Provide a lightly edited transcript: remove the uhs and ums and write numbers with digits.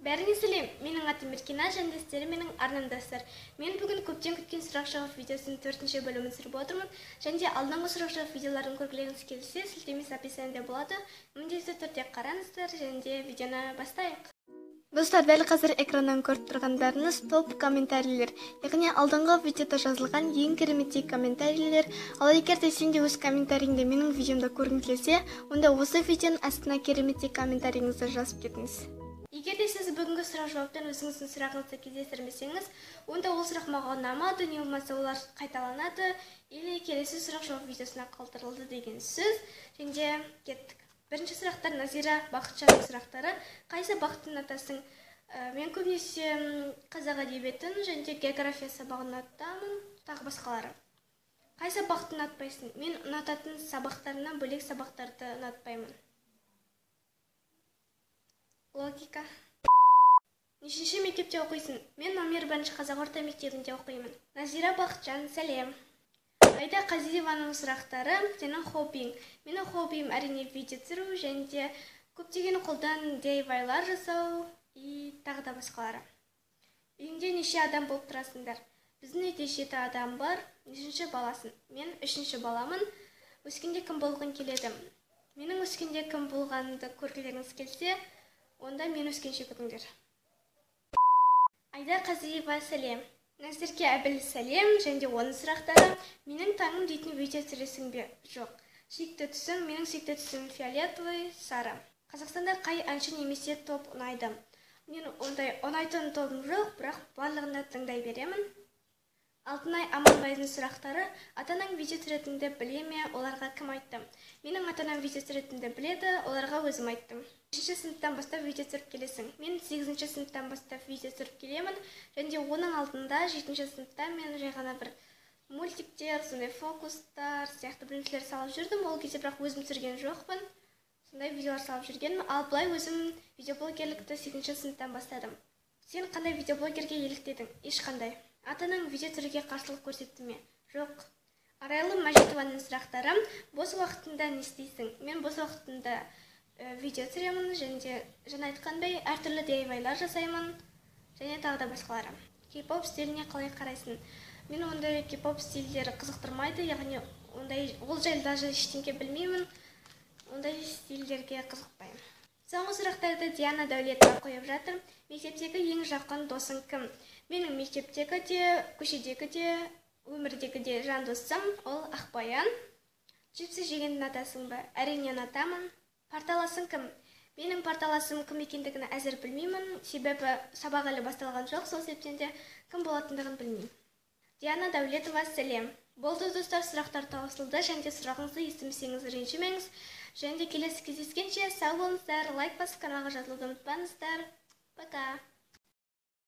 Бәріңе сәлем, менің атым Еркина, және сіздер менің арнамдасыздар. Мен бүгін көптен күткен сұрақ-жауап видеосының 4-ші бөлімін түсіріп отырмын. Және де алдыңғы сұрақ-жауап видеоларын көргілеріңіз келсе, сілтемесі описаниеде болады. Міндетті түрде қараңыздар және де видеоны бастайық. Достар, дәл қазір экраннан көріп тұрғандарыңыз топ комментарийлер, яғни алдыңғы видеода жазылған ең кереметтей комментарийлер. Ал егер де сен де өз комментарийіңді менің видеомда көргің келсе, онда осы видеоның астына кереметтей комментарийіңізді жазып кетіңіз. Егер де сіз бүгінгі сұрақ-жауаптан өзіңіздің сұрағыңызды кездестірмесеңіз, онда ол сұрақ маған ұнамады, не болмаса олар қайталанады, или келесі сұрақ-жауап видеосына қалдырылды деген сөз. Және де кеттік. Бірінші сұрақтар Назира Бақытжанның сұрақтары. Қай сабақты ұнатасың? Мен көбінесе қазақ әдебиетін және де география сабағын ұнатамын, тағы басқалары. Қай сабақты ұнатпайсың? Мен ұнататын сабақтарымнан бөлек сабақтарды ұнатпаймын. Логика. Нешінші мектепте оқисың? Мен номер 1 қазақ орта мектебінде оқимын. Назира Бақытжан, сәлем. Айда Қазиеваның сұрақтары. Сенің хоббиң? Менің хоббиім әрине видео түсіру және де көптеген қолдан DIY-лар жасау и тағы да басқалары. Үйіңде неше адам болып тұрасыңдар? Біздің үйде 7 адам бар. Нешінші баласың? Мен 3-ші баламын. Өскенде кім болғың келеді? Менің өскенде кім болғанымды көргілеріңіз келсе, онда мен өскенше күтіңдер. Айда Қазиева, сәлем. Назерке Әбіл, сәлем. Және де оның сұрақтары. Менің таңым дейтін видео түсіресің бе? Жоқ. Сүйікті түсім? Менің сүйікті түсім фиолетовый, сары. Қазақстанда қай әнші немесе топ ұнайды? Мен ондай ұнайтын тобым жоқ, бірақ барлығын да тыңдай беремін. Алтынай Аманбайдың сұрақтары. Ата-анаң видео түсіретініңді біле ме, оларға кім айтты? Менің ата-анам видео түсіретінімді біледі, оларға өзім айттым. 3-ші сыныптан бастап видео түсіріп келесің. Мен 8-ші сыныптан бастап видео түсіріп келемін. Және де оның алдында 7-ші сыныпта мен жай ғана бір мультиктер, сондай фокустар сияқты біріншілер салып жүрдім. Ол кезде бірақ өзім түсірген жоқпын. Сондай видеолар салып жүргенмін. Ал былай өзім видеоблогерлікті 8-ші сыныптан бастадым. Сен қандай видеоблогерге еліктедің? Ешқандай. Ата-анаң видео түсіруге қарсылық көрсетті ме? Жоқ. Арайлым Мәжитованың сұрақтары. Бос уақытында не істейсің? Мен бос уақытында видео түсіремін және де жаңа айтқандай әртүрлі DIY-лар жасаймын және тағы да басқалары. Кей-поп стиліне қалай қарайсың? Мен ондай кей-поп стильдері қызықтырмайды, яғни ондай ол жайлы даже ештеңе білмеймін, ондай стильдерге қызықпаймын. Соңғы сұрақтарды Диана Дәулетова қойып жатыр. Мектептегі ең жақын досың кім? Менің мектептегі де, көшедегі де, өмірдегі де жан досым ол Ақбаян. Чипсы жегенді ұнатасың ба? Әрине ұнатамын. Парталасың кім? Менің парталасым кім екендігін әзір білмеймін, себебі сабақ әлі басталған жоқ, сол себептен де кім болатындығын білмеймін. Диана Дәулетова, сәлем. Болды достар, сұрақтар таусылды, және де сұрағыңызды естімесеңіз ренжімеңіз. Және де келесі кездескенше сау болыңыздар, лайк басып каналға жазылуды ұмытпаңыздар. Пока!